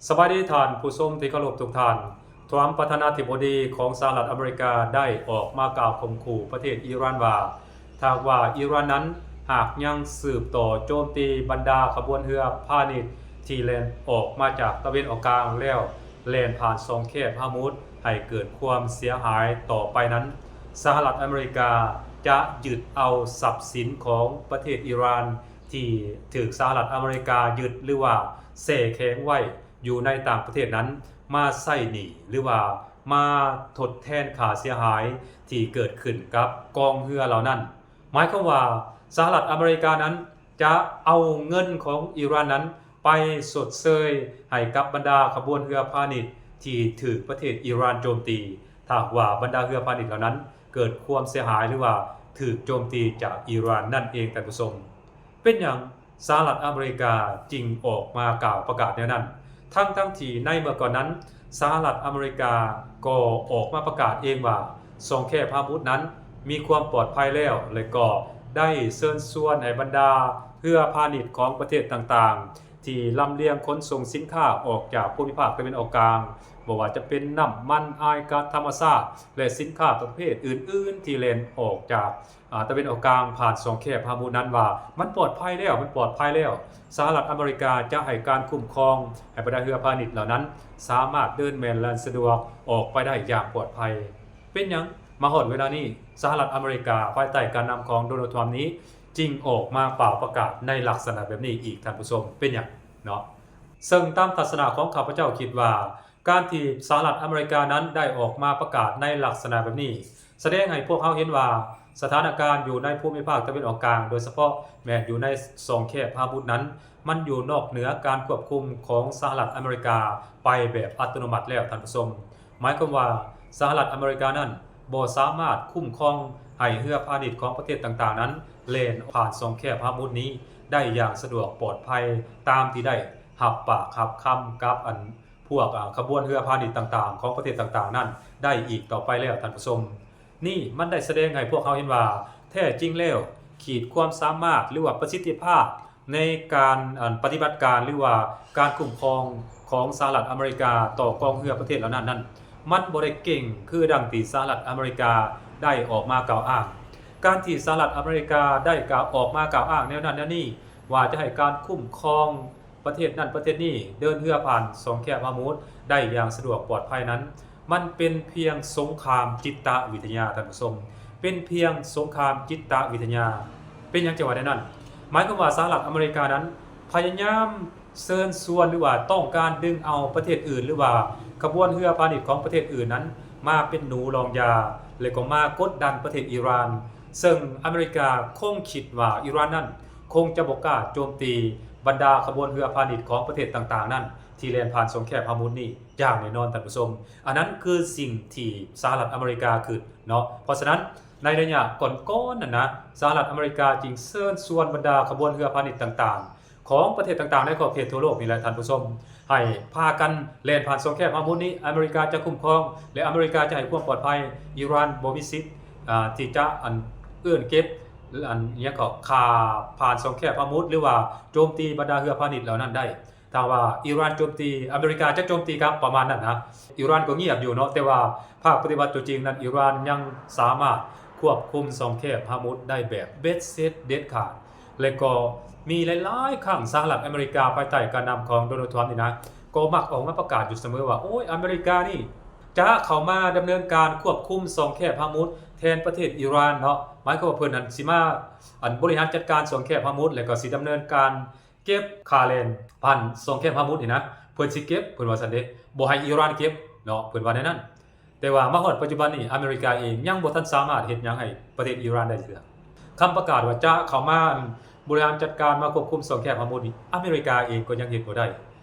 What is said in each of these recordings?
ສະບາຍດີທ່ານຜູ້ຊົມທີ່ເຄົາລົບທຸກທ່ານ. ທຣຳປະທານາທິບໍດີຂອງສະຫະລັດອາເມລິກາໄດ້ອອກມາກ່າວຂົ່ມຂູ່ປະເທດອີຣານວ່າ ຖ້າຫາກວ່າອີຣານນັ້ນຫາກຍັງສືບຕໍ່ໂຈມຕີບັນດາຂະບວນເຮືອພານິດທີ່ແລ່ນອອກມາຈາກຕາເວັນອອກກາງ ແລ້ວແລ່ນຜ່ານຊ່ອງແຄບຮາມຸດໃຫ້ເກີດຄວາມເສຍຫາຍຕໍ່ໄປນັ້ນ, ສະຫະລັດອາເມລິກາຈະຍຶດເອົາຊັບສິນຂອງປະເທດອີຣານ ທີ່ຖືກສະຫະລັດອາເມລິກາຍຶດ ຫຼືວ່າແຊ່ແຂງໄວ້ຢູ່ໃນຕ່າງປະເທດນັ້ນ ມາໃຊ້ໜີ້ ຫຼືວ່າມາທົດແທນຄ່າເສຍຫາຍທີ່ເກີດຂຶ້ນກັບກອງເຮືອເຫຼົ່ານັ້ນ. ໝາຍຄວາມວ່າສະຫະລັດອາເມລິການັ້ນຈະເອົາເງິນຂອງອີຣານນັ້ນໄປຊົດເຊີຍໃຫ້ກັບບັນດາຂະບວນເຮືອພານິດທີ່ຖືກປະເທດອີຣານໂຈມຕີ ຖ້າຫາກວ່າບັນດາເຮືອພານິດເຫຼົ່ານັ້ນເກີດຄວາມເສຍຫາຍ ຫຼືວ່າຖືກໂຈມຕີຈາກອີຣານນັ້ນເອງທ່ານຜູ້ຊົມ. ເປັນຫຍັງສະຫະລັດອາເມລິກາຈຶ່ງອອກມາກ່າວປະກາດແນວນັ້ນ ທັງໆທີ່ໃນເມື່ອກ່ອນນັ້ນ ສະຫະລັດອາເມລິກາກໍອອກມາປະກາດເອງວ່າ ຊ່ອງແຄບຮາມຸດນັ້ນມີຄວາມປອດໄພແລ້ວ ແລະກໍໄດ້ເຊີນຊວນໃຫ້ບັນດາເຮືອພານິດຂອງປະເທດຕ່າງໆ ທີ່ລຳລຽງຂົນສົ່ງສິນຄ້າອອກຈາກພູມິພາກຕາເວັນອອກກາງ, ບໍ່ວ່າຈະເປັນນ້ຳມັນ, ອາຍກາດທຳມະຊາດ ແລະສິນຄ້າປະເພດອື່ນໆ ທີ່ແລ່ນອອກຈາກ ອາ ຕາເວັນອອກກາງຜ່ານຊ່ອງແຄບຮາມຸດນັ້ນວ່າ ມັນປອດໄພແລ້ວ, ມັນປອດໄພແລ້ວ. ສະຫະລັດອາເມລິກາຈະໃຫ້ການຄຸ້ມຄອງໃຫ້ບັນດາເຮືອພານິດເຫຼົ່ານັ້ນ ສາມາດເດີນແລ່ນສະດວກອອກໄປໄດ້ຢ່າງປອດໄພ. ເປັນຫຍັງມາຮອດເວລານີ້ ສະຫະລັດອາເມລິກາພາຍໃຕ້ການນຳຂອງໂດນັລ ທຣຳນີ້ ຈຶ່ງອອກມາປ່າວປະກາດໃນລັກສະນະແບບນີ້ອີກທ່ານຜູ້ຊົມ? ເປັນຫຍັງເນາະ? ເຊິ່ງຕາມທັດສະນະຂອງຂ້າພະເຈົ້າຄິດວ່າ ການທີ່ສະຫະລັດອາເມລິການັ້ນໄດ້ອອກມາປະກາດໃນລັກສະນະແບບນີ້ ສະແດງໃຫ້ພວກເຮົາເຫັນວ່າ ສະຖານະການຢູ່ໃນພູມິພາກຕາເວັນອອກກາງ ໂດຍສະເພາະແມ່ນຢູ່ໃນຊ່ອງແຄບຮາມຸດນັ້ນ ມັນຢູ່ນອກເໜືອການຄວບຄຸມຂອງສະຫະລັດອາເມລິກາໄປແບບອັດຕະໂນມັດແລ້ວທ່ານຜູ້ຊົມ. ໝາຍຄວາມວ່າສະຫະລັດອາເມລິການັ້ນບໍ່ສາມາດຄຸ້ມຄອງໃຫ້ເຮືອພານິດຂອງປະເທດຕ່າງໆນັ້ນ ແລ່ນຜ່ານຊ່ອງແຄບຮາມຸດນີ້ໄດ້ຢ່າງສະດວກປອດໄພ ຕາມທີ່ໄດ້ຮັບປາກຮັບຄຳກັບອັນ ພວກ ອາ ຂະບວນເຮືອພານິດຕ່າງໆ ຂອງປະເທດຕ່າງໆນັ້ນໄດ້ອີກຕໍ່ໄປແລ້ວທ່ານຜູ້ຊົມ. ນີ້ມັນໄດ້ສະແດງໃຫ້ພວກເຮົາເຫັນວ່າ ແທ້ຈິງແລ້ວ ຂີດຄວາມສາມາດ ຫຼືວ່າປະສິດທິພາບໃນການ ອັນ ປະຕິບັດການ ຫຼືວ່າການຄຸ້ມຄອງຂອງສະຫະລັດອາເມລິກາຕໍ່ກອງເຮືອປະເທດເຫຼົ່ານັ້ນນັ້ນ ມັນບໍ່ໄດ້ເກັ່ງຄືດັ່ງທີ່ສະຫະລັດອາເມລິກາໄດ້ອອກມາກ່າວອ້າງ. ການທີ່ສະຫະລັດອາເມລິກາໄດ້ກ່າວ ອອກມາກ່າວອ້າງແນວນັ້ນແນວນີ້ ວ່າຈະໃຫ້ການຄຸ້ມຄອງ ປະເທດນັ້ນປະເທດນີ້ເດີນເຮືອຜ່ານຊ່ອງແຄບຮາມຸດໄດ້ຢ່າງສະດວກປອດໄພນັ້ນ ມັນເປັນພຽງສົງຄາມຈິດຕະວິທະຍາທ່ານຜູ້ຊົມ, ເປັນພຽງສົງຄາມຈິດຕະວິທະຍາ. ເປັນຫຍັງຈຶ່ງວ່າແນວນັ້ນ? ໝາຍຄວາມວ່າສະຫະລັດອາເມລິການັ້ນພະຍາຍາມເຊີນຊວນ ຫຼືວ່າຕ້ອງການດຶງເອົາປະເທດອື່ນ ຫຼືວ່າຂະບວນເຮືອພານິດຂອງປະເທດອື່ນນັ້ນມາເປັນໜູລອງຢາ ແລະກໍມາກົດດັນປະເທດອີຣານ, ເຊິ່ງອາເມລິກາຄົງຄິດວ່າອີຣານນັ້ນ ຄົງຈະບໍ່ກ້າໂຈມຕີບັນດາຂະບວນເຮືອພານິດຂອງປະເທດຕ່າງໆນັ້ນ ທີ່ແລ່ນຜ່ານຊ່ອງແຄບຮາມຸດນີ້ຢ່າງແນ່ນອນທ່ານຜູ້ຊົມ. ອັນນັ້ນຄືສິ່ງທີ່ສະຫະລັດອາເມລິກາຄິດເນາະ. ເພາະສະນັ້ນ ໃນໄລຍະກ່ອນໆນັ້ນນະ ສະຫະລັດອາເມລິກາຈຶ່ງເຊີນຊວນບັນດາຂະບວນເຮືອພານິດຕ່າງໆ ຂອງປະເທດຕ່າງໆໃນຂອບເຂດທົ່ວໂລກນີ້ແຫຼະທ່ານຜູ້ຊົມ ໃຫ້ພາກັນແລ່ນຜ່ານຊ່ອງແຄບຮາມຸດນີ້ ອາເມລິກາຈະຄຸ້ມຄອງ ແລະ ອາເມລິກາຈະໃຫ້ຄວາມປອດໄພ. ອີຣານບໍ່ມີສິດ ອາ ທີ່ຈະ ອັນ ເອື້ອນເກັບ ອັນ ຫຍັງກໍ ຂ້າມຜ່ານຊ່ອງແຄບຮາມຸດ ຫຼືວ່າໂຈມຕີບັນດາເຮືອພານິດເຫຼົ່ານັ້ນໄດ້. ຖ້າວ່າອີຣານໂຈມຕີ ອາເມລິກາຈະໂຈມຕີກັບ ປະມານນັ້ນນະ. ອີຣານກໍງຽບຢູ່ເນາະ ແຕ່ວ່າພາກປະຕິບັດຕົວຈິງນັ້ນ ອີຣານຍັງສາມາດຄວບຄຸມຊ່ອງແຄບຮາມຸດໄດ້ແບບເບັດເສັດເດັດຂາດ. ແລະກໍມີຫຼາຍໆຄັ້ງ ສະຫະລັດອາເມລິກາພາຍໃຕ້ການນຳຂອງໂດນັລ ທຣຳນີ້ນະ ກໍມັກອອກມາປະກາດຢູ່ສະເໝີວ່າ ໂອ້ຍ ອາເມລິການີ້ຈະເຂົ້າມາດຳເນີນການຄວບຄຸມຊ່ອງແຄບຮາມຸດແທນປະເທດອີຣານເນາະ. ໝາຍຄວາມວ່າເພິ່ນນັ້ນຊິມາ ອັນ ບໍລິຫານຈັດການຊ່ອງແຄບຮາມຸດ ແລະກໍຊິດຳເນີນການເກັບຄ່າແລ່ນຜ່ານຊ່ອງແຄບຮາມຸດນີ້ນະ ເພິ່ນຊິເກັບ ເພິ່ນວ່າຊັ້ນເດ້ ບໍ່ໃຫ້ອີຣານເກັບເນາະ ເພິ່ນວ່າແນວນັ້ນ. ແຕ່ວ່າມາຮອດປັດຈຸບັນນີ້ ອາເມລິກາເອງຍັງບໍ່ທັນສາມາດເຮັດຫຍັງໃຫ້ປະເທດອີຣານໄດ້ເທື່ອ. ຄຳປະກາດວ່າຈະເຂົ້າມາ ອັນ ບໍລິຫານຈັດການ ມາຄວບຄຸມຊ່ອງແຄບຮາມຸດນີ້ ອາເມລິກາເອງກໍຍັງເຮັດບໍ່ໄດ້.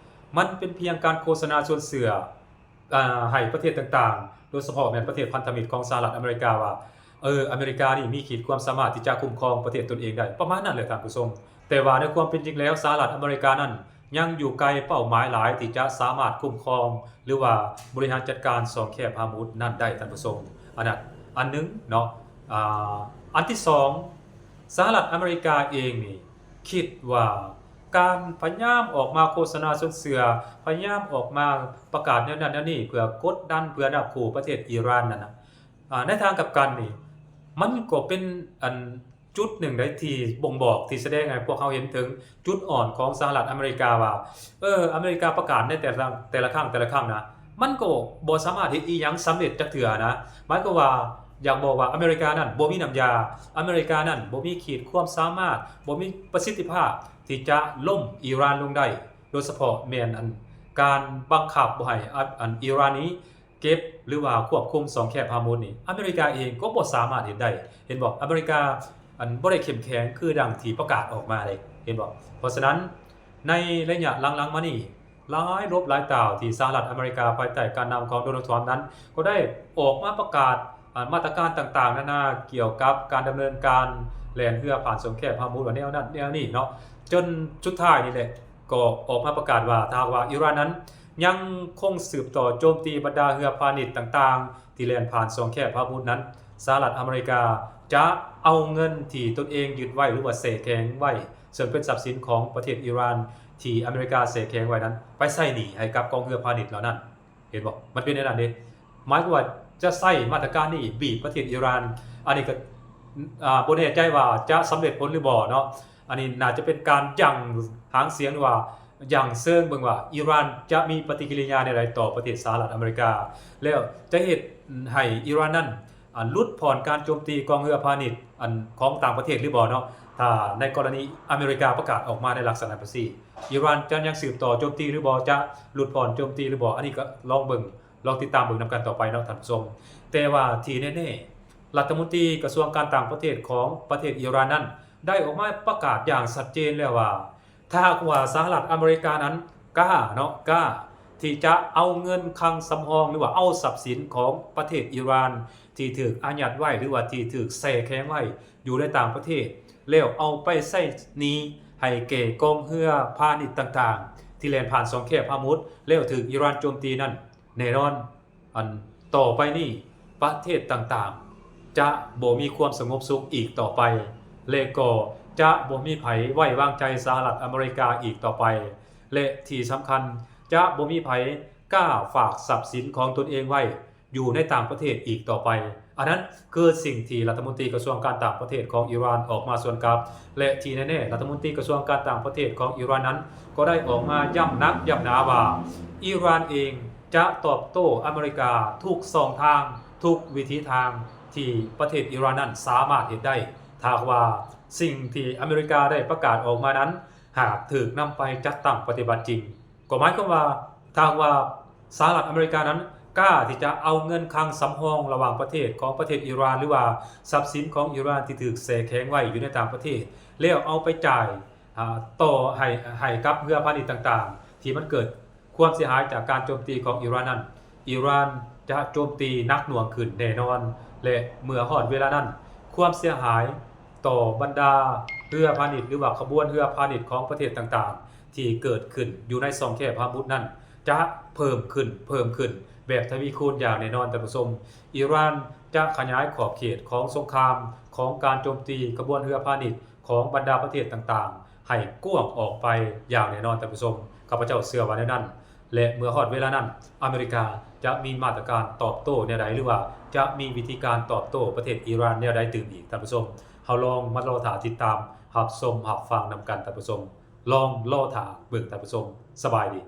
ມັນເປັນພຽງການໂຄສະນາຊວນເຊື່ອ ອາ ໃຫ້ປະເທດຕ່າງໆ ໂດຍສະເພາະແມ່ນປະເທດພັນທະມິດຂອງສະຫະລັດອາເມລິກາວ່າ ເອີ ອາເມລິການີ້ມີຂີດຄວາມສາມາດທີ່ຈະຄຸ້ມຄອງປະເທດຕົນເອງໄດ້ ປະມານນັ້ນແຫຼະທ່ານຜູ້ຊົມ. ແຕ່ວ່າໃນຄວາມເປັນຈິງແລ້ວ ສະຫະລັດອາເມລິການັ້ນ ຍັງຢູ່ໄກເປົ້າໝາຍຫຼາຍທີ່ຈະສາມາດຄຸ້ມຄອງ ຫຼືວ່າບໍລິຫານຈັດການຊ່ອງແຄບຮາມຸດນັ້ນໄດ້ທ່ານຜູ້ຊົມ. ອັນນັ້ນອັນໜຶ່ງເນາະ. ອາ ອັນທີສອງ ສະຫະລັດອາເມລິກາເອງນີ້ຄິດວ່າ ການພະຍາຍາມອອກມາໂຄສະນາຊົວນເຊື່ອ ພະຍາຍາມອອກມາປະກາດແນວນັ້ນແນວນີ້ ເພື່ອກົດດັນ ເພື່ອນາບຂູ່ປະເທດອີຣານນັ້ນນະ ອາ ໃນທາງກັບກັນນີ້ ມັນກໍເປັນອັນ ຈຸດໜຶ່ງໃດທີ່ບົ່ງບອກ ທີ່ສະແດງໃຫ້ພວກເຮົາເຫັນເຖິງຈຸດອ່ອນຂອງສະຫະລັດອາເມລິກາວ່າ ເອີ ອາເມລິກາປະກາດໃນແຕ່ລະ ແຕ່ລະຄັ້ງ ແຕ່ລະຄັ້ງນະ ມັນກໍບໍ່ສາມາດເຮັດອີ່ຫຍັງສຳເລັດຈັກເທື່ອນະ. ໝາຍຄວາມວ່າ ຢາກບອກວ່າອາເມລິການັ້ນບໍ່ມີນ້ຳຢາ, ອາເມລິການັ້ນບໍ່ມີຂີດຄວາມສາມາດ, ບໍ່ມີປະສິດທິພາບທີ່ຈະລົ້ມອີຣານລົງໄດ້, ໂດຍສະເພາະແມ່ນອັນ ການບັງຄັບບໍ່ໃຫ້ອັນ ອີຣານນີ້ ເກັບ ຫຼືວ່າຄວບຄຸມຊ່ອງແຄບຮາມຸດນີ້ ອາເມລິກາເອງກໍບໍ່ສາມາດເຮັດໄດ້ ເຫັນບໍ່? ອາເມລິກາ ອັນ ບໍ່ໄດ້ເຂັ້ມແຂງຄືດັ່ງທີ່ປະກາດອອກມາເດ້ ເຫັນບໍ່? ເພາະສະນັ້ນ ໃນໄລຍະຫຼັງໆມານີ້ ຫຼາຍລົບຫຼາຍຕ່າວທີ່ສະຫະລັດອາເມລິກາ ພາຍໃຕ້ການນຳຂອງໂດນັລ ທຣຳນັ້ນ ກໍໄດ້ອອກມາປະກາດ ອາ ມາດຕະການຕ່າງໆນານາ ກ່ຽວກັບການດຳເນີນການແລ່ນເຮືອຜ່ານຊ່ອງແຄບຮາມຸດ ວ່າແນວນັ້ນແນວນີ້ເນາະ ຈົນສຸດທ້າຍນີ້ແຫຼະ ກໍອອກມາປະກາດວ່າ ຖ້າຫາກວ່າອີຣານນັ້ນ ຍັງຄົງສືບຕໍ່ໂຈມຕີບັນດາເຮືອພານິດຕ່າງໆ ທີ່ແລ່ນຜ່ານຊ່ອງແຄບຮາມຸດນັ້ນ ສະຫະລັດອາເມລິກາຈະເອົາເງິນທີ່ຕົນເອງຍຶດໄວ້ ຫຼືວ່າແຊ່ແຂງໄວ້ ເຊິ່ງເປັນຊັບສິນຂອງປະເທດອີຣານ ທີ່ອາເມລິກາແຊ່ແຂງໄວ້ນັ້ນ ໄປໃຊ້ໜີ້ໃຫ້ກັບກອງເຮືອພານິດເຫຼົ່ານັ້ນ. ເຫັນບໍ່? ມັນເປັນແນວນັ້ນເດ້. ໝາຍຄວາມວ່າຈະໃຊ້ມາດຕະການນີ້ບີບປະເທດອີຣານ. ອັນນີ້ກໍ ອາ ບໍ່ແນ່ໃຈວ່າຈະສຳເລັດຜົນຫຼືບໍ່ເນາະ. ອັນນີ້ໜ້າຈະເປັນການຢັ້ງຫາງສຽງ ຫຼືວ່າຢັ້ງເຊີງເບິ່ງວ່າອີຣານຈະມີປະຕິກິລິຍາແນວໃດຕໍ່ປະເທດສະຫະລັດອາເມລິກາ ແລ້ວຈະເຮັດໃຫ້ອີຣານນັ້ນ ອາ ຫຼຸດຜ່ອນການໂຈມຕີກອງເຮືອພານິດ ອັນ ຂອງຕ່າງປະເທດຫຼືບໍ່ເນາະ. ຖ້າໃນກໍລະນີອາເມລິກາປະກາດອອກມາໃນລັກສະນະແບບຊີ້ ອີຣານຈະຍັງສືບຕໍ່ໂຈມຕີຫຼືບໍ່ ຈະຫຼຸດຜ່ອນໂຈມຕີຫຼືບໍ່ ອັນນີ້ກໍລອງເບິ່ງ ລອງຕິດຕາມເບິ່ງນຳກັນຕໍ່ໄປເນາະທ່ານຜູ້ຊົມ. ແຕ່ວ່າທີ່ແນ່ໆ ລັດຖະມົນຕີກະຊວງການຕ່າງປະເທດຂອງປະເທດອີຣານນັ້ນ ໄດ້ອອກມາປະກາດຢ່າງຊັດເຈນແລ້ວວ່າ ຖ້າຫາກວ່າສະຫະລັດອາເມລິການັ້ນກ້າເນາະ ກ້າທີ່ຈະເອົາເງິນຄັງສຳຮອງ ຫຼືວ່າເອົາຊັບສິນຂອງປະເທດອີຣານທີ່ຖືກອາຍັດໄວ້ ຫຼືວ່າທີ່ຖືກແຊ່ແຂງໄວ້ຢູ່ໃນຕ່າງປະເທດ ແລ້ວເອົາໄປໃຊ້ໜີ້ໃຫ້ແກ່ກອງເຮືອພານິດຕ່າງໆ ທີ່ແລ່ນຜ່ານຊ່ອງແຄບຮາມຸດ ແລ້ວຖືກອີຣານໂຈມຕີນັ້ນ ແນ່ນອນ ອັນ ຕໍ່ໄປນີ້ປະເທດຕ່າງໆ ຈະບໍ່ມີຄວາມສະຫງົບສຸກອີກຕໍ່ໄປ ແລະ ກໍຈະບໍ່ມີໃຜໄວ້ວາງໃຈສະຫະລັດອາເມລິກາອີກຕໍ່ໄປ ແລະ ທີ່ສຳຄັນ ຈະບໍ່ມີໃຜກ້າຝາກຊັບສິນຂອງຕົນເອງໄວ້ຢູ່ໃນຕ່າງປະເທດອີກຕໍ່ໄປ. ອັນນັ້ນຄືສິ່ງທີ່ລັດຖະມົນຕີກະຊວງການຕ່າງປະເທດຂອງອີຣານອອກມາສວນກັບ ແລະ ທີ່ແນ່ໆ ລັດຖະມົນຕີກະຊວງການຕ່າງປະເທດຂອງອີຣານນັ້ນ ກໍໄດ້ອອກມາຢ້ຳໜັກຢ້ຳໜາວ່າ ອີຣານເອງຈະຕອບໂຕ້ອາເມລິກາທຸກຊ່ອງທາງ ທຸກວິທີທາງທີ່ປະເທດອີຣານນັ້ນສາມາດເຮັດໄດ້ ຖ້າຫາກວ່າສິ່ງທີ່ອາເມລິກາໄດ້ປະກາດອອກມານັ້ນ ຫາກຖືກນຳໄປຈັດຕັ້ງປະຕິບັດຈິງ. ກໍໝາຍຄວາມວ່າ ຖ້າຫາກວ່າສະຫະລັດອາເມລິການັ້ນກ້າທີ່ຈະເອົາເງິນຄັງສຳຮອງລະຫວ່າງປະເທດຂອງປະເທດອີຣານ ຫຼືວ່າຊັບສິນຂອງອີຣານທີ່ຖືກແຊ່ແຂງໄວ້ຢູ່ໃນຕ່າງປະເທດ ແລ້ວເອົາໄປຈ່າຍ ອາ ຕໍ່ໃຫ້ ໃຫ້ກັບເຮືອພານິດຕ່າງໆ ທີ່ມັນເກີດຄວາມເສຍຫາຍຈາກການໂຈມຕີຂອງອີຣານນັ້ນ ອີຣານຈະໂຈມຕີໜັກໜ່ວງຂຶ້ນແນ່ນອນ ແລະ ເມື່ອຮອດເວລານັ້ນ ຄວາມເສຍຫາຍຕໍ່ບັນດາເຮືອພານິດ ຫຼືວ່າຂະບວນເຮືອພານິດຂອງປະເທດຕ່າງໆ ທີ່ເກີດຂຶ້ນຢູ່ໃນຊ່ອງແຄບຮາມຸດນັ້ນ ຈະເພີ່ມຂຶ້ນ ເພີ່ມຂຶ້ນແບບທະວີຄູນຢ່າງແນ່ນອນທ່ານຜູ້ຊົມ. ອີຣານຈະຂະຫຍາຍຂອບເຂດຂອງສົງຄາມ ຂອງການໂຈມຕີຂະບວນເຮືອພານິດຂອງບັນດາປະເທດຕ່າງໆ ໃຫ້ກວ້າງອອກໄປຢ່າງແນ່ນອນທ່ານຜູ້ຊົມ. ຂ້າພະເຈົ້າເຊື່ອວ່າແນວນັ້ນ ແລະ ເມື່ອຮອດເວລານັ້ນ ອາເມລິກາຈະມີມາດຕະການຕອບໂຕ້ແນວໃດ ຫຼືວ່າຈະມີວິທີການຕອບໂຕ້ປະເທດອີຣານແນວໃດຕື່ມອີກທ່ານຜູ້ຊົມ. ເຮົາລອງມາລໍຖ້າຕິດຕາມ ຮັບຊົມ ຮັບຟັງນຳກັນທ່ານຜູ້ຊົມ. ລອງລໍຖ້າເບິ່ງທ່ານຜູ້ຊົມ. ສະບາຍດີ.